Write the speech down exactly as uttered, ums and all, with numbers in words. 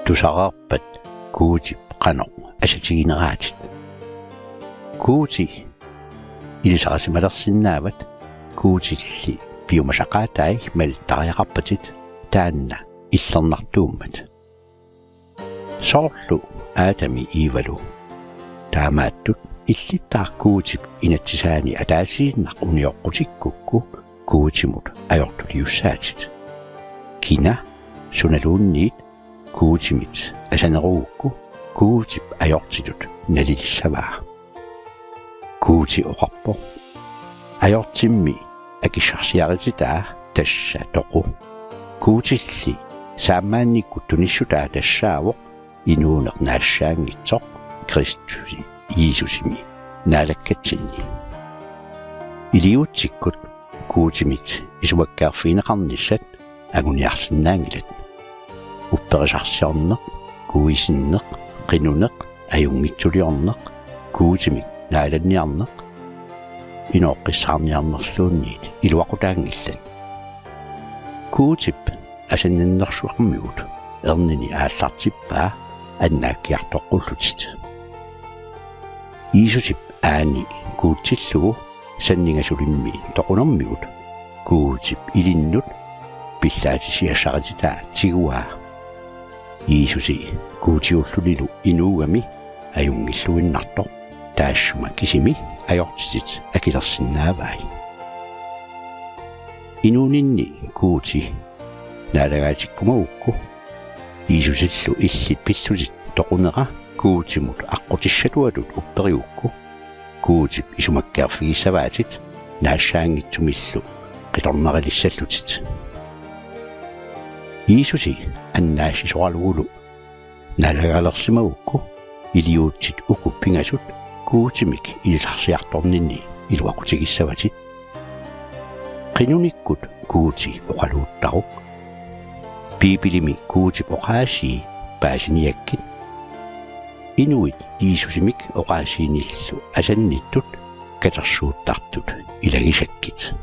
Tusareerpat Guutip qanoq asatigineraatit? Guuti ilisarisimalersinnaavat Guutilli piumasaqaatai malittariaqarpatit taanna illernartuummat. Soorlu Aatami Iivalu taamaattut illittaaq Guutip inatsisaani ataasiinnaq unioqqutikkukku Guutimut ajortuliussaatit. Kina sunaluunniit Guutimit asanerugukku Guutip ajortitut nalilissavaa. Guuti oqarpoq: Ajortimmi akissarsiarititaa tassa toqu. Guutilli saammaannikkut tunissutaa tassaavoq inuuneq naassaanngitsoq Kristusi Jiisusimi Naalakkatsinni. Iliuutsikkut Guutimit isumakkeerfigineqarnissat anguniarsinnaanngilat. Upperisarsiorneq, kuisinneq, qinuneq, ajunngitsuliorneq, Guutimik naalanniarneq, inooqqissaarniarnerluunniit iluaqutaanngillat. Guutip asanninnersuarmigut ernini aallartippaa annaakkiartoqqullutit. Jiisusip aani Guutillugu sanningasulimmi toqunermigut Guutip ilinnut pillaatisiassarititaa tiguaa. Jiisusi Guutiullunilu inuugami ajunngilluinnartoq taassuma kisimi ajortitit akilersinnaavai. Inuuninni Guuti naalagaatikkumagukku, Jiisusillu illit pillutit toqunera Guutimut aqqutissatuatut upperigukku, Guutip isumakkeerfigissavaatit naassaanngitsumillu qitornarilissallutit. Jiisusi annaassisoralugulu naalagaalersimagukku iliuutsit uku pingasut Guutimik ilisarsiartorninni iluaqutigissavatit. Qinunikkut Guuti oqaluuttaruk. Biibilimi Guutip oqaasii paasiniakkit. Inuit Jiisusimik oqaasiinillu asannittut katersuuttartut ilagisakkit.